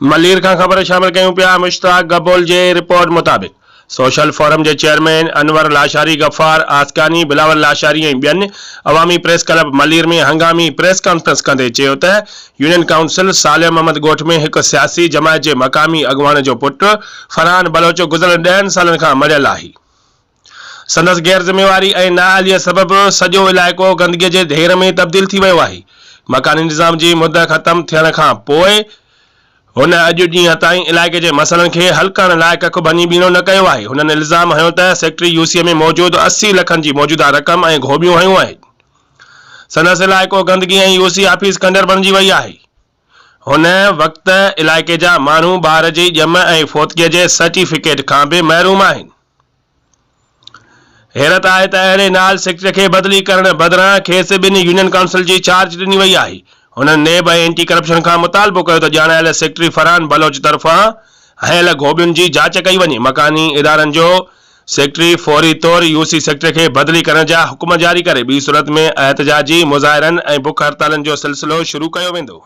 ملير کان خبر شامل ڪيون پيا مشتاق گبول جي رپورٽ مطابق سوشل فورم جي چيئرمين انور لاشاري، غفار آسڪاني، بلاول لاشاري ۽ ٻين عوامي پريس ڪلب ملير ۾ هنگامي پريس ڪانفرنس ڪندي چيو ته يونين ڪائونسل صالح محمد ڳوٺ ۾ هڪ سياسي جماعت جي مقامي اڳواڻ جو پٽ فرحان بلوچ گذريل ڏهن سالن کان مڙهيل آهي. سندس غير ذميواري ۽ نااهليء سبب سڄو علائقو گندگيء جي ڍير ۾ تبديل ٿي ويو آهي. مڪاني نظام جي مد ختم ٿيڻ کان پوء هن اڄ ڏينهن تائين علائقي جي مسئلن کي حل ڪرڻ لاء ڪک ڀڃي ٻيڻو نه ڪيو آهي. هنن الزام هنيو ته سيڪريٽري يو سي ۾ موجود 80 لکن جي موجوده رقم ۽ گهوٻيون هنيون آهن. سندس علائقو گندگي ۽ يو سي آفيس کنڊر بڻجي وئي آهي. هن وقت علائقي جا ماڻهو ٻار جي ڄم ۽ فوتگيء جي سرٽيفڪيٽ کان به محروم آهن. حيرت آهي ته اهڙي نال سيڪريٽري کي بدلي ڪرڻ بدران کيس ٻن يونين ڪائونسل جي چارج ڏني وئي آهي. هنن نيب ۽ اينٽي ڪرپشن کان مطالبو ڪيو ته ڄاڻايل سيڪريٽري فرحان بلوچ طرفان هنيل گهوٻين جي جاچ ڪئي وڃي، مڪاني ادارن جو سيڪريٽري فوري طور يو سي سيڪريٽري کي بدلي ڪرڻ جا حڪم جاري ڪري، ٻي صورت ۾ احتجاجي مظاهرن ۽ بک هڙتالن جو سلسلو شروع ڪيو ويندو.